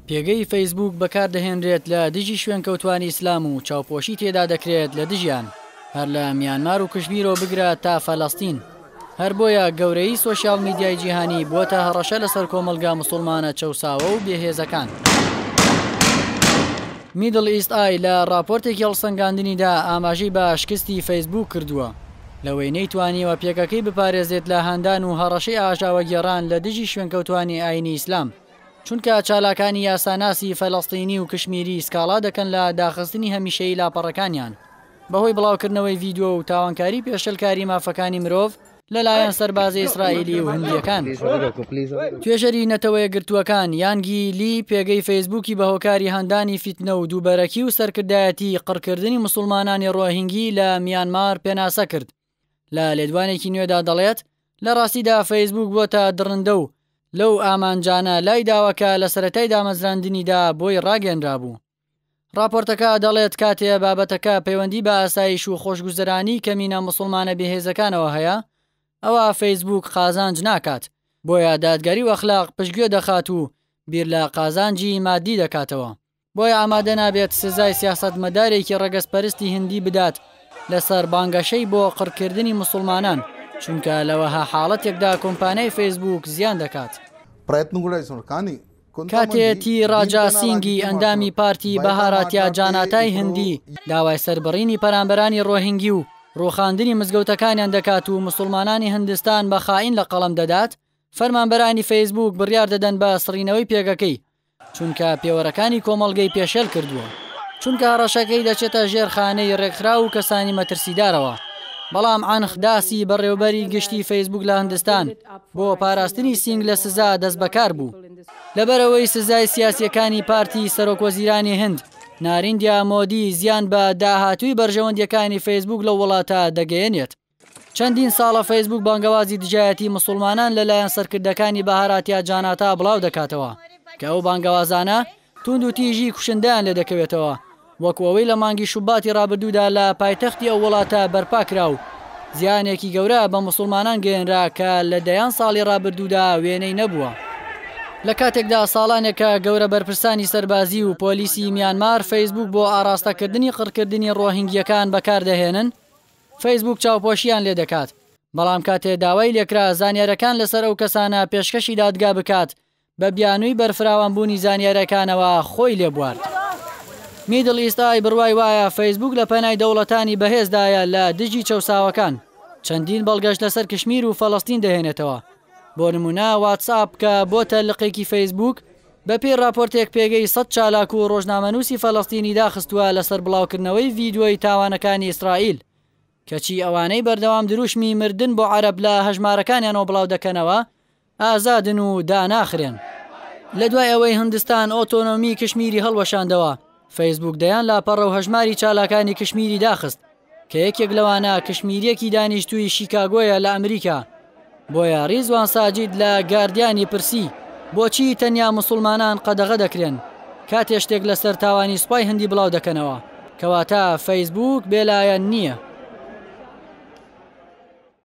پێگەی فەیسبووک بەکاردەهێنرێت لە دژی شوێنکەوتوانی ئیسلام و چاوپۆشی تێدا دەکرێت لە دژیان، هەر لە میانمار و کشمیرەوە بگرە تا فەلەستین. هەر بۆیە گەورەیی سۆشیال میدیای جیهانی بووەتە هەڕەشە لەسەر کۆمەڵگا موسوڵمانە چەوساوە و بێهێزەکان. میدڵ ئیست ئای لە ڕاپۆرتێکی هەڵسەنگاندنیدا ئاماژەی بە شکستی فەیسبووک کردووە لەوەی نەیتوانیوە پێگەکەی بپارێزێت لە هاندان و هەڕەشەی ئاژاوەگێڕان لە دژی شوێنکەوتوانی ئاینی ئیسلام، چونکە چالاکانی یاساناسی فەلەستینی و کشمیری سکاڵا دەکەن لە داخستنی هەمیشەیی لاپەڕەکانیان بەهۆی بڵاوکردنەوەی ڤیدیۆ و تاوانکاری پێشێلکاری مافەکانی مرۆڤ لەلایەن سەربازە ئیسرائیلی و هندییەکان. توێژەری نەتەوەیەکگرتووەکان یانگی لی پێگەی فەیسبووکی بە هۆکاری هاندانی فیتنە و دووبەرەکی و سەرکردایەتی قڕکردنی موسوڵمانانی ڕۆهینگی لە میانمار پێناسە کرد. لە لێدوانێکی نوێدا دەڵێت، لە ڕاستیدا فەیسبووک بۆتە دڕندە و لەو ئامانجانە لای داوە کە لە سەرەتای دامەزراندنیدا بۆی ڕاگەیەنرابوو. ڕاپۆرتەکە دەڵێت کاتێ بابەتەکە پەیوەندی بە ئاسایش و خۆشگوزەرانی کەمینە موسڵمانە بێهێزەکانەوە هەیە، ئەوا فەیسبووک قازانج ناکات، بۆیە دادگەری و ئەخلاق پشتگوێ دەخات و بیر لە قازانجی مادی دەکاتەوە. بۆیە ئامادە نابێت سزای سیاسەتمەدارێکی ڕەگەزپەرستی هندی بدات لەسەر بانگەشەی بۆ قڕکردنی موسڵمانان، چونکە لە وەها حاڵەتێکدا کۆمپانیای فەیسبووک زیان دەکات. کاتێ تی ڕاجا سینگی ئەندامی پارتی بەهاراتیا جاناتای هندی داوای سەربڕینی پەنابەرانی ڕۆهینگی و ڕووخاندنی مزگەوتەکانیان دەکات و موسڵمانانی هندستان بە خائین لە قەڵەم دەدات، فەرمانبەرانی فەیسبووک بڕیار دەدەن بە سڕینەوەی پێگەکەی چونکە پێوەرەکانی کۆمەڵگەی پێشێل کردووە. چونکە هەڕەشەکەی دەچێتە ژێر خانەی ڕێکخراو و کەسانی مەترسیدارەوە. بەڵام عەنخ داسی بەڕێوبەری گشتی فەیسبووک لە هندستان بۆ پاراستنی سینگ لە سزا دەستبەکار بوو. لەبەرئەوەی سزای سیاسییەکانی پارتی سەرۆکوەزیرانی هند ناریندیا مۆدی زیان بە داهاتووی بەرژەوەندییەکانی فەیسبووک لەو وڵاتە دەگەیەنێت. چەندین ساڵە فەیسبووک بانگەوازی دژایەتی موسوڵمانان لەلایەن سەرکردەکانی بەهاراتیا جاناتا بڵاودەکاتەوە، کە ئەو بانگەوازانە توندوتیژی کوشندەیان لێدەکەوێتەوە، وەکو ئەوەی لە مانگی شوباتی رابردوودا لە پایتەختی ئەو وڵاتە بەرپاکرا و زیانێکی گەورە بە موسوڵمانان گەیەنرا کە لە دەیان ساڵی رابردوودا وێنەی نەبووە. لە کاتێکدا ساڵانێکە گەورە بەرپرسانی سەربازی و پۆلیسی میانمار فەیسبووک بۆ ئاڕاستەکردنی قڕکردنی رۆهینگییەکان بەکاردەهێنن، فەیسبووک چاوپۆشییان لێدەکات، بەڵام کاتێ داوای لێکرا زانیارییەکان لەسەر ئەو کەسانە پێشکەشی دادگا بکات، بە بیانووی بەرفراوانبوونی زانیارییەکانەوە خۆی لێبوارد. میدڵ ئیست ئای بڕوای وایە فەیسبووک لە پەنای دەوڵەتانی بەهێزدایە لە دژی چەوساوەکان، چەندین بەڵگەش لەسەر کشمیر و فەڵەستین دەهێنێتەوە. بۆ نموونە واتسئاپ کە بۆتە لقێکی فەیسبووک، بەپێی ڕاپۆرتێک پێگەی 100 چالاک و ڕۆژنامەنووسی فەلەستینی داخستووە لەسەر بڵاوکردنەوەی ڤیدیۆی تاوانەکانی ئیسرائیل، کەچی ئەوانەی بەردەوام دروشمی مردن بۆ عەرەب لە هەژمارەکانیانەوە بڵاودەکەنەوە ئازادن و داناخرێن. لەدوای ئەوەی هندستان ئۆتۆنۆمی کشمیری هەڵوەشاندەوە، فەیسبووک دەیان لاپەڕە و هەژماری چالاکانی کشمیری داخست، کە یەکێک لەوانە کشمیرییەکی دانیشتووی شیکاگۆیە لە ئەمریکا. بۆیە ریزوان ساجید لە گاردیانی پرسی، بۆچی تەنیا موسوڵمانان قەدەغە دەکرێن کاتێ شتێک لەسەر تاوانی سوپای هندی بڵاو دەکەنەوە؟ کەواتە فەیسبووک بێلایەن نییە.